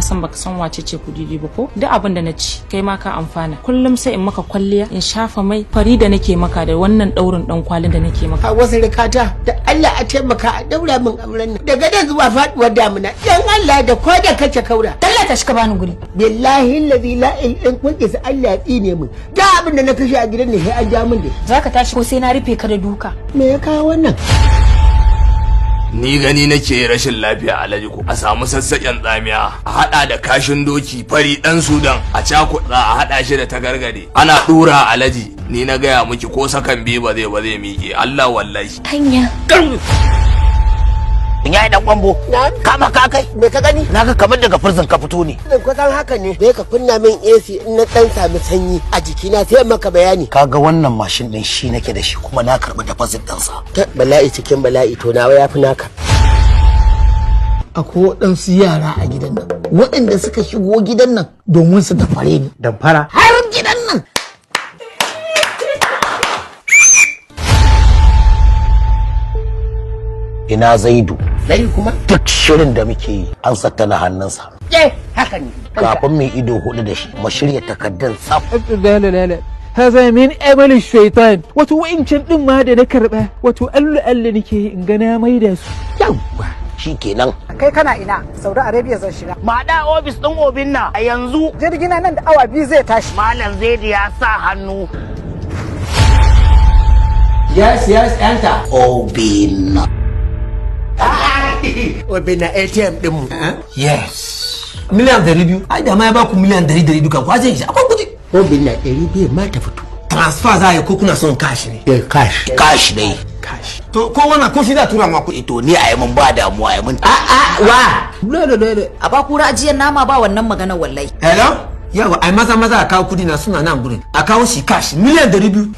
Na san baka san wace ce Kudidi ba ko? Duk abin da na ci, kai ma ka amfana. Kullum sai in maka kwalliya, in shafa mai fari da nake maka da wannan daurin dan kwalin da nake maka. A wasu rikata da Allah a taimaka a daura min auren nan daga nan zuwa faduwar damuna, dan Allah da ko da kace kaura. Tallata shi ka bani guri. Billahi allazi la in kun isa, Allah ya tsine min da abin da na kashe a gidan ne, sai an ja min da Zaka tashi ko sai na rufe ka da duka? Me ya kawo wannan? Ni gani nake rashin lafiya, Alhaji, ko a samu sassaƙen tsamiya a hada da kashin doki fari dan Sudan, a cakuɗa, a hada shi da tagargade, ana dura. Alhaji, ni na gaya miki, ko sakan biyu ba zai miƙe, Allah wallahi. Hanya. Ya yi dan kwambo. Kama ka kai. Me ka gani? Naga kamar daga prison ka fito ne. Kusan haka ne. Sai ka kunna min AC, in na dan sami sanyi a jikina sai maka bayani. Kaga wannan mashin din, shi nake da shi, kuma na karbi deposit ɗinsa. Ta bala'i cikin bala'i, to nawa yafi naka. Akwai waɗansu yara a gidan nan waɗanda suka shigo gidan nan domin su damfare ni. Damfara? Har gidan nan. Ina Zaidu? Zai kuma? Duk shirin da muke yi an tana hannunsa. Eh, haka ne. Kafin mai ido hudu da shi mu shirya takardun tsaf. لا لا لا لا، هذا من عمل الشيطان. Wato wa'incan din ma da na karba, wato Allah Allah nake in ga na maida su. Yawwa, shikenan. Kai kana ina? Saudi Arabia zan shiga. Ma da ofis ɗin Obinna a yanzu. Jirgina nan da awa 2 zai tashi. Malam Zaidu ya sa hannu. Yes, enter. Obinna. Obinna, ATM din mu. Yes, 200,000,000. Ai da ma ya baku 100,000,000 dukan kwa zai isa akwai kudi. Obinna, 200 ma ta fito. Transfer za a yi ko kuna son cash ne? Eh, cash. Cash dai. Cash to, ko wannan ko shi za a tura ma kuɗi. To, ni a yi mun, ba damuwa, a yi mun. A a wa. La la la la. A ba kura ajiyar nama, ba wannan magana wallahi. Hello, yawa, ai maza maza a kawo kudi na, suna nan gurin, a kawo shi cash, 200,000,000.